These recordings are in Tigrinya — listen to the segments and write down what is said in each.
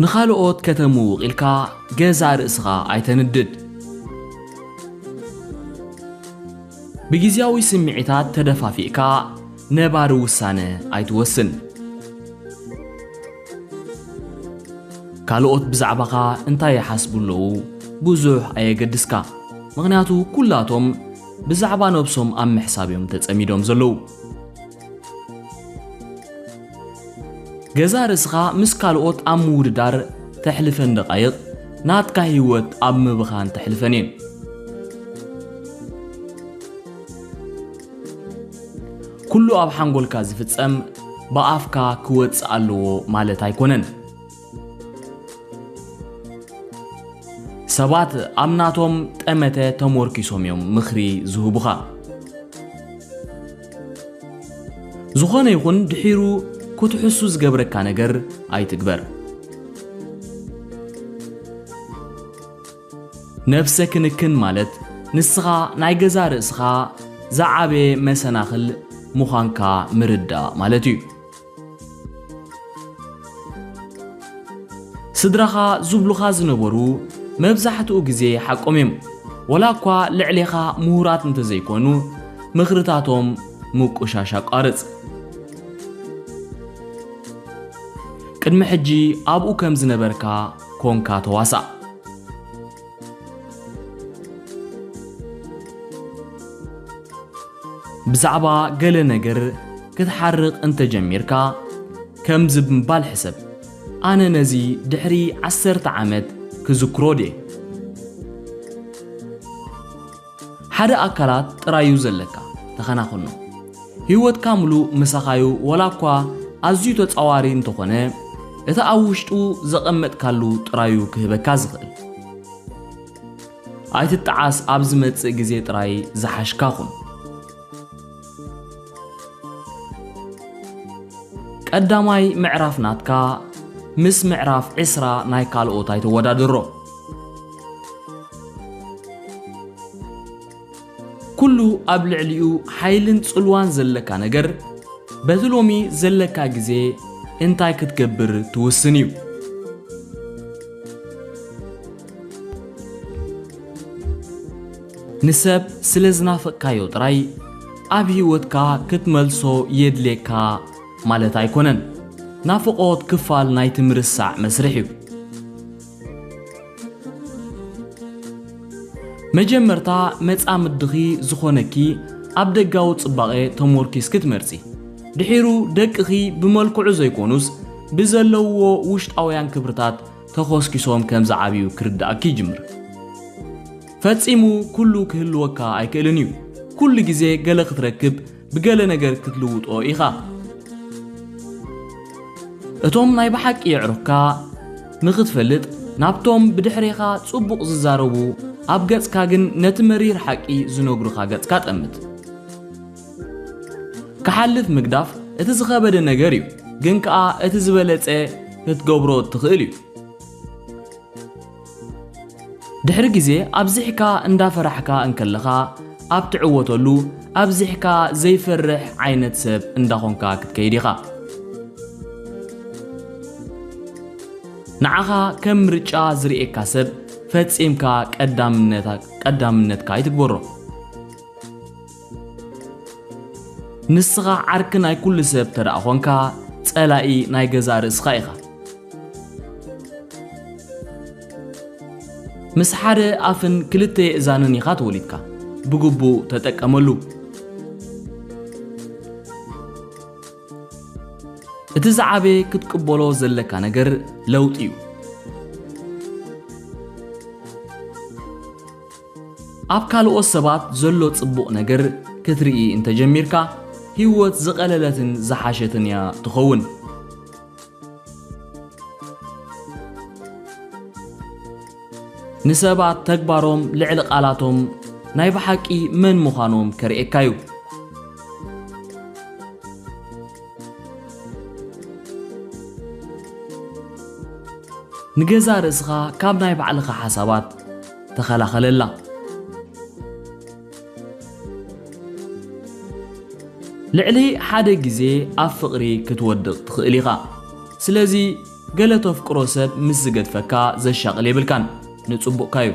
ንኻልኦት ከተምውቕ ኢልካ ገዛእ ርእስኻ ኣይተንድድ። ብግዝያዊ ስምዒታት ተደፋፊእካ ነባሪ ውሳነ ኣይትወስን። ካልኦት ብዛዕባኻ እንታይ ይሓስቡ ኣለዉ ብዙሕ ኣየገድስካ። ምኽንያቱ ኩላቶም ብዛዕባ ነብሶም ኣብ ምሕሳብ እዮም ተጸሚዶም ዘለዉ። ገዛእ ርእስኻ ምስ ካልኦት ኣብ ምውድዳር ተሕልፈን ደቓይቕ ናትካ ህይወት ኣብ ምብኻን ተሕልፈን እየን። ኩሉ ኣብ ሓንጎልካ ዝፍጸም ብኣፍካ ክወጽእ ኣለዎ ማለት ኣይኮነን። ሰባት ኣብ ናቶም ጠመተ ተሞርኪሶም እዮም ምኽሪ ዝህቡኻ። ዝኾነ ይኹን ድሒሩ ክትሕሱ ዝገብረካ ነገር ኣይትግበር። ነብሰ ክንክን ማለት ንስኻ ናይ ገዛ ርእስኻ ዝዓበየ መሰናኽል ምዃንካ ምርዳእ ማለት እዩ። ስድራኻ ዝብሉኻ ዝነበሩ መብዛሕትኡ ግዜ ሓቆም እዮም። ወላ እኳ ልዕሌኻ ምሁራት እንተዘይኮኑ፣ ምኽርታቶም ምቁሻሽ ኣቋርጽ። ቅድሚ ሕጂ ኣብኡ ከም ዝነበርካ ኮንካ ተዋሳእ። ብዛዕባ ገለ ነገር ክትሓርቕ እንተጀሚርካ፣ ከምዚ ብምባል ሕሰብ፣ ኣነ ነዚ ድሕሪ ዓሰርተ ዓመት ክዝክሮ ድየ? ሓደ ኣካላት ጥራዩ ዘለካ፣ ተኸናኸኖ። ህይወትካ ምሉእ ምሳኻዩ፣ ወላ እኳ ኣዝዩ ተጻዋሪ እንተኾነ፣ እቲ ኣብ ውሽጡ ዘቐመጥካሉ ጥራዩ ክህበካ ዝኽእል። ኣይትጠዓስ፣ ኣብ ዝመጽእ ግዜ ጥራይ ዝሓሽካ ኩን። ቀዳማይ ምዕራፍ ናትካ ምስ ምዕራፍ ዕስራ ናይ ካልኦት ኣይተወዳድሮ። ኩሉ ኣብ ልዕሊኡ ሓይልን ጽልዋን ዘለካ ነገር በቲ ሎሚ ዘለካ ግዜ እንታይ ክትገብር ትውስን እዩ። ንሰብ ስለ ዝናፈቅካዮ ጥራይ ኣብ ህይወትካ ክትመልሶ የድልየካ ማለት ኣይኮነን። ናፍቖት ክፋል ናይቲ ምርሳዕ መስርሕ እዩ። መጀመርታ መጻምድኺ ዝኾነኪ ኣብ ደጋዊ ጽባቐ ተሞርኪስኪ ትመርጺ። ድሒሩ ደቅኺ ብመልክዑ ዘይኮኑስ ብዘለውዎ ውሽጣውያን ክብርታት ተኾስኪሶም ከም ዝዓብዩ ክርድኣኪ ይጅምር። ፈጺሙ ኩሉ ክህልወካ ኣይክእልን እዩ። ኩሉ ግዜ ገለ ክትረክብ፣ ብገለ ነገር ክትልውጦ ኢኻ። እቶም ናይ ብሓቂ የዕሩኽካ ንኽትፈልጥ፣ ናብቶም ብድሕሬኻ ጽቡቕ ዝዛረቡ፣ ኣብ ገጽካ ግን ነቲ መሪር ሓቂ ዝነግሩኻ ገጽካ ጠምት። ክሓልፍ ምግዳፍ እቲ ዝኸበደ ነገር እዩ፣ ግን ከኣ እቲ ዝበለጸ ክትገብሮ እትኽእል እዩ። ድሕሪ ግዜ ኣብዚሕካ እንዳፈራሕካ እንከለኻ ኣብ ትዕወተሉ፣ ኣብዚሕካ ዘይፈርሕ ዓይነት ሰብ እንዳኾንካ ክትከይድ ኢኻ። ንዓኻ ከም ምርጫ ዝርእየካ ሰብ ፈጺምካ ቀዳምነታ-፣ ቀዳምነትካ ኣይትግበሮ። ንስኻ ዓርኪ ናይ ኩሉ ሰብ ተደኣ ኾንካ፣ ጸላኢ ናይ ገዛእ ርእስኻ ኢኻ። ምስ ሓደ ኣፍን ክልተ የእዛንን ኢኻ ተወሊድካ። ብግቡእ ተጠቀመሉ። እቲ ዝዓበየ ክትቅበሎ ዘለካ ነገር ለውጢ እዩ። ኣብ ካልኦት ሰባት ዘሎ ጽቡቕ ነገር ክትርኢ እንተጀሚርካ፣ ህይወት ዝቐለለትን ዝሓሸትን እያ ትኸውን። ንሰባት ተግባሮም ልዕሊ ቃላቶም ናይ ብሓቂ መን ምዃኖም ከርእየካ እዩ። ንገዛእ ርእስኻ ካብ ናይ ባዕልኻ ሓሳባት ተኸላኸለላ። ልዕሊ ሓደ ግዜ ኣብ ፍቕሪ ክትወድቕ ትኽእል ኢኻ። ስለዚ ገለ ተፍቅሮ ሰብ ምስ ዝገድፈካ ዘሻቕል የብልካን፣ ንጽቡቕካዩ።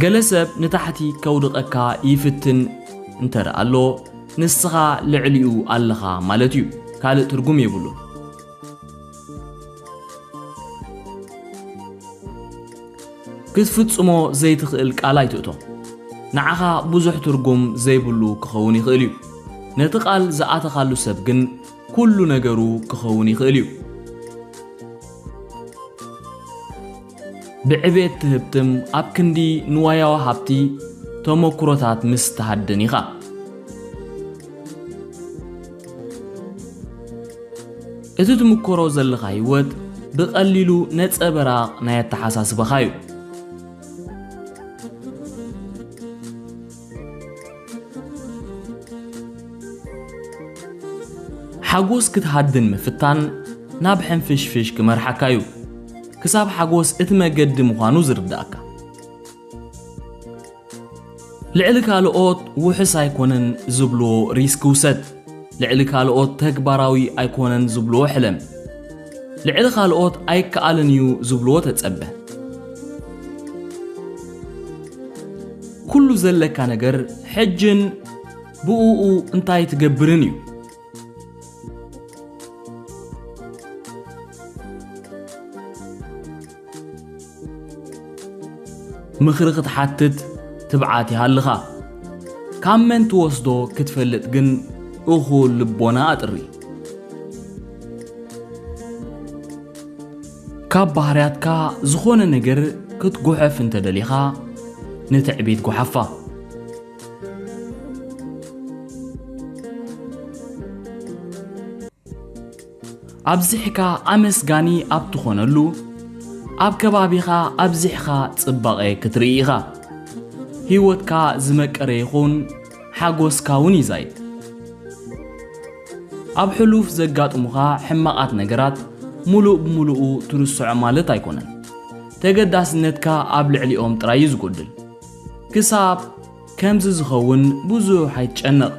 ገለ ሰብ ንታሕቲ ከውድቐካ ይፍትን እንተ ደኣ ኣሎ፣ ንስኻ ልዕሊኡ ኣለኻ ማለት እዩ። ካልእ ትርጉም የብሉን። ክትፍጽሞ ዘይትኽእል ቃል ኣይትእቶ። ንዓኻ ብዙሕ ትርጉም ዘይብሉ ክኸውን ይኽእል እዩ። ነቲ ቃል ዝኣተኻሉ ሰብ ግን ኩሉ ነገሩ ክኸውን ይኽእል እዩ። ብዕቤት ትህብትም ኣብ ክንዲ ንዋያዊ ሃብቲ ተመኩሮታት ምስ ትሃድን ኢኻ። እቲ ትምኮሮ ዘለኻ ህይወት ብቐሊሉ ነጸበራቕ ናይ ኣተሓሳስባኻ እዩ። ሓጎስ ክትሃድን ምፍታን ናብ ሕንፍሽፍሽ ክመርሓካ እዩ። ክሳብ ሓጎስ እቲ መገዲ ምዃኑ ዝርዳእካ። ልዕሊ ካልኦት ውሑስ ኣይኮነን ዝብልዎ ሪስክ ውሰድ። ልዕሊ ካልኦት ተግባራዊ ኣይኮነን ዝብልዎ ሕለም። ልዕሊ ካልኦት ኣይከኣልን እዩ ዝብልዎ ተጸበ። ኩሉ ዘለካ ነገር ሕጅን ብእኡ እንታይ ትገብርን እዩ። ምኽሪ ክትሓትት ትብዓት ይሃልኻ። ካብ መን ትወስዶ ክትፈልጥ ግን እኹል ልቦና ኣጥሪ። ካብ ባህርያትካ ዝኾነ ነገር ክትጉሐፍ እንተደሊኻ፣ ንትዕቢት ጉሓፋ። ኣብዚሕካ ኣመስጋኒ ኣብ ትኾነሉ፣ ኣብ ከባቢኻ ኣብዚሕኻ ጽባቐ ክትርኢ ኢኻ። ህይወትካ ዝመቀረ ይኹን፣ ሓጎስካ እውን ይዛይድ። ኣብ ሕሉፍ ዘጋጥሙኻ ሕማቓት ነገራት ሙሉእ ብምሉኡ ትርስዖ ማለት ኣይኮነን። ተገዳስነትካ ኣብ ልዕሊኦም ጥራይ እዩ ዝጎድል። ክሳብ ከምዚ ዝኸውን ብዙሕ ኣይትጨነቕ።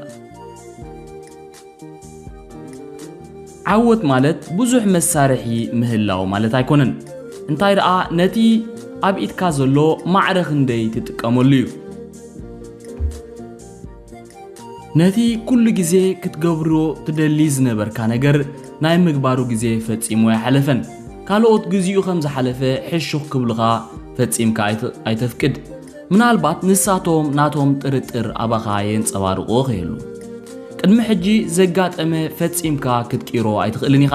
ዓወት ማለት ብዙሕ መሳርሒ ምህላው ማለት ኣይኮነን። እንታይ ደኣ ነቲ ኣብ ኢድካ ዘሎ ማዕረ ክንደይ ትጥቀመሉ እዩ። ነቲ ኩሉ ግዜ ክትገብሮ ትደሊ ዝነበርካ ነገር ናይ ምግባሩ ግዜ ፈጺሙ ኣይሓለፈን። ካልኦት ግዚኡ ከም ዝሓለፈ ሕሹኽ ክብሉኻ ፈጺምካ ኣይተ-፣ ኣይተፍቅድ። ምናልባት ንሳቶም ናቶም ጥርጥር ኣባኻ የንጸባርቑ ክህሉ። ቅድሚ ሕጂ ዘጋጠመ ፈጺምካ ክትቅይሮ ኣይትኽእልን ኢኻ።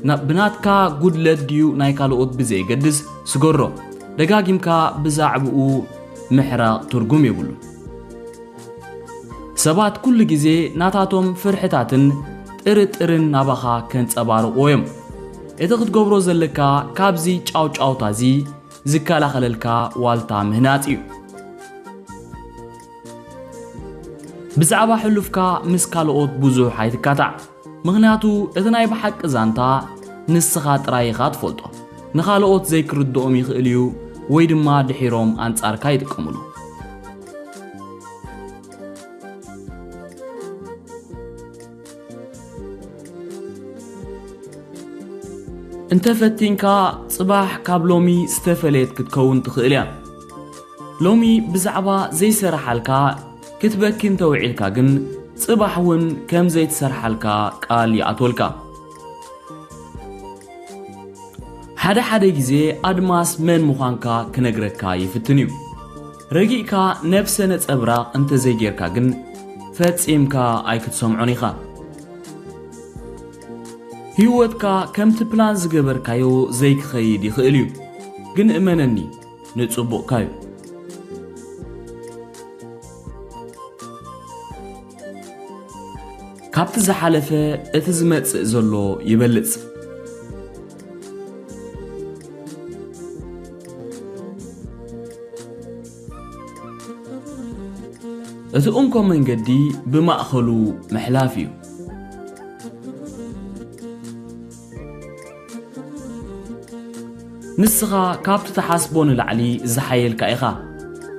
ና-፣ ብናትካ ጉድለት ድዩ ናይ ካልኦት ብዘየገድስ ስገሮ። ደጋጊምካ ብዛዕብኡ ምሕራቕ ትርጉም የብሉን። ሰባት ኩሉ ግዜ ናታቶም ፍርሕታትን ጥርጥርን ናባኻ ከንጸባርቑ እዮም። እቲ ክትገብሮ ዘለካ ካብዚ ጫውጫውታ እዚ ዝከላኸለልካ ዋልታ ምህናጽ እዩ። ብዛዕባ ሕሉፍካ ምስ ካልኦት ብዙሕ ኣይትካታዕ፣ ምኽንያቱ እቲ ናይ ብሓቂ ዛንታ ንስኻ ጥራይ ኢኻ ትፈልጦ። ንኻልኦት ዘይክርድኦም ይኽእል እዩ፣ ወይ ድማ ድሒሮም ኣንጻርካ ይጥቀምሉ። እንተፈቲንካ፣ ጽባሕ ካብ ሎሚ ዝተፈለየት ክትከውን ትኽእል እያ። ሎሚ ብዛዕባ ዘይሰራሓልካ ክትበኪ እንተውዒልካ ግን፣ ጽባሕ እውን ከም ዘይትሰርሓልካ ቃል ይኣትወልካ። ሓደ ሓደ ግዜ ኣድማስ መን ምዃንካ ክነግረካ ይፍትን እዩ። ረጊእካ ነብሰ ነጸብራቕ እንተዘይጌርካ ግን፣ ፈጺምካ ኣይክትሰምዖን ኢኻ። ህይወትካ ከምቲ ፕላን ዝገበርካዮ ዘይክኸይድ ይኽእል እዩ። ግን እመነኒ፣ ንጽቡቕካዩ። ካብቲ ዝሓለፈ እቲ ዝመጽእ ዘሎ ይበልጽ። እቲ እንኮ መንገዲ ብማእከሉ ምሕላፍ እዩ። ንስኻ ካብቲ ትሓስቦ ንላዕሊ ዝሓየልካ ኢኻ።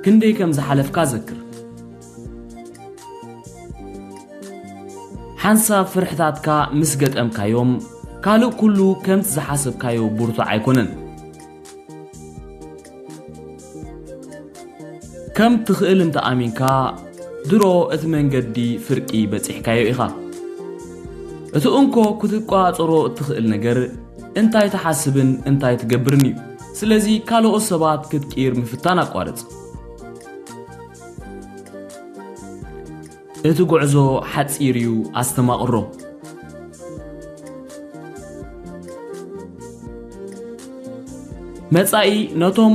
ክንደይ ከም ዝሓለፍካ ዘክር። ሓንሳብ ፍርሕታትካ ምስ ገጠምካዮም፣ ካልእ ኩሉ ከምቲ ዝሓሰብካዮ ብርቱዕ ኣይኮነን። ከም ትኽእል እንተ ኣሚንካ፣ ድሮ እቲ መንገዲ ፍርቂ በጺሕካዮ ኢኻ። እቲ እንኮ ክትቋጸሮ እትኽእል ነገር እንታይ ትሓስብን እንታይ ትገብርን እዩ። ስለዚ ካልኦት ሰባት ክትቅይር ምፍታን ኣቋርጽ። እቲ ጉዕዞ ሓጺር እዩ፣ ኣስተማቕሮ። መጻኢ ነቶም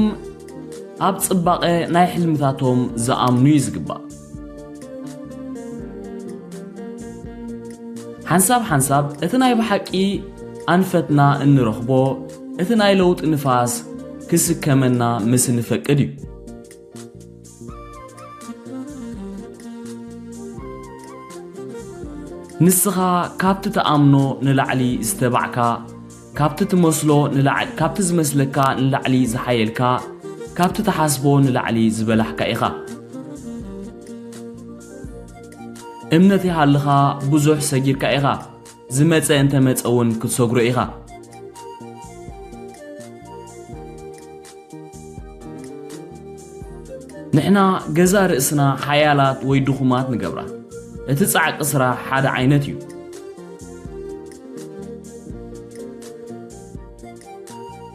ኣብ ጽባቐ ናይ ሕልምታቶም ዝኣምኑ እዩ ዝግባእ። ሓንሳብ ሓንሳብ እቲ ናይ ብሓቂ ኣንፈትና እንረኽቦ፣ እቲ ናይ ለውጢ ንፋስ ክስከመና ምስ ንፈቅድ እዩ። ንስኻ ካብቲ ትኣምኖ ንላዕሊ ዝተባዕካ፣ ካብቲ ትመስሎ ንላዕሊ፣ ካብቲ ዝመስለካ ንላዕሊ ዝሓየልካ፣ ካብቲ ትሓስቦ ንላዕሊ ዝበላሕካ ኢኻ። እምነት ይሃልኻ፣ ብዙሕ ሰጊርካ ኢኻ። ዝመጸ እንተመጸ እውን ክትሰግሮ ኢኻ። ንሕና ገዛ ርእስና ሓያላት ወይ ድኹማት ንገብራ። እቲ ጻዕቂ ስራሕ ሓደ ዓይነት እዩ።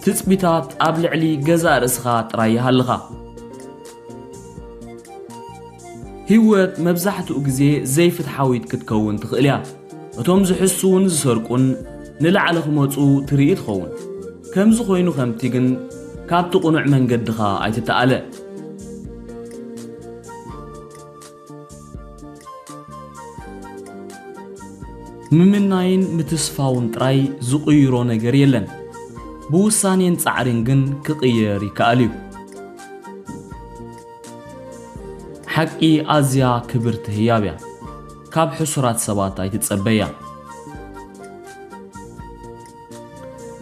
ትጽቢታት ኣብ ልዕሊ ገዛ ርእስኻ ጥራይ ይሃልኻ። ህይወት መብዛሕትኡ ግዜ ዘይፍትሓዊት ክትከውን ትኽእል እያ። እቶም ዝሕስዉን ዝሰርቁን ንላዕሊ ክመጹ ትርኢ ትኸውን። ከምዚ ኮይኑ ከምቲ ግን ካብቲ ቅኑዕ መንገድኻ ኣይትተኣለ። ምምናይን ምትስፋውን ጥራይ ዝቕይሮ ነገር የለን። ብውሳኔን ጻዕርን ግን ክቕየር ይከኣል እዩ። ሓቂ ኣዝያ ክብርቲ ህያብ እያ። ካብ ሕሱራት ሰባት ኣይትጸበያ።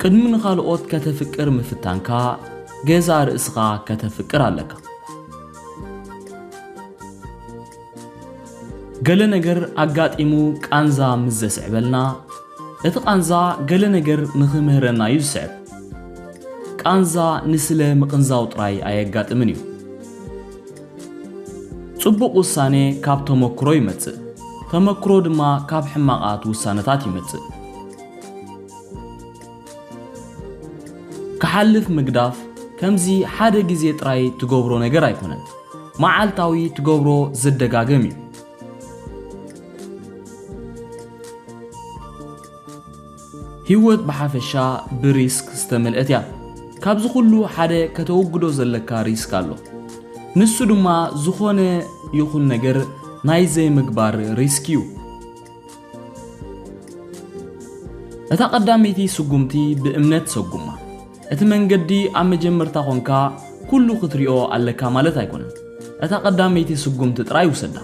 ቅድሚ ንኻልኦት ከተፍቅር ምፍታንካ፣ ገዛ ርእስኻ ከተፍቅር ኣለካ። ገለ ነገር ኣጋጢሙ ቃንዛ ምስ ዘስዕበልና፣ እቲ ቃንዛ ገለ ነገር ንኽምህረና እዩ ዝስዕብ። ቃንዛ ንስለ ምቕንዛው ጥራይ ኣየጋጥምን እዩ። ጽቡቕ ውሳኔ ካብ ተመክሮ ይመጽእ፣ ተመክሮ ድማ ካብ ሕማቓት ውሳነታት ይመጽእ። ክሓልፍ ምግዳፍ ከምዚ ሓደ ግዜ ጥራይ ትገብሮ ነገር ኣይኮነን። መዓልታዊ ትገብሮ ዝደጋገም እዩ። ህይወት ብሓፈሻ ብሪስክ ዝተመልአት እያ። ካብዚ ኩሉ ሓደ ከተወግዶ ዘለካ ሪስክ ኣሎ። ንሱ ድማ ዝኾነ ይኹን ነገር ናይ ዘይምግባር ሪስክ እዩ። እታ ቀዳመይቲ ስጉምቲ ብእምነት ሰጉማ። እቲ መንገዲ ኣብ መጀመርታ ኾንካ ኩሉ ክትሪኦ ኣለካ ማለት ኣይኮነን። እታ ቀዳመይቲ ስጉምቲ ጥራይ ውሰዳ።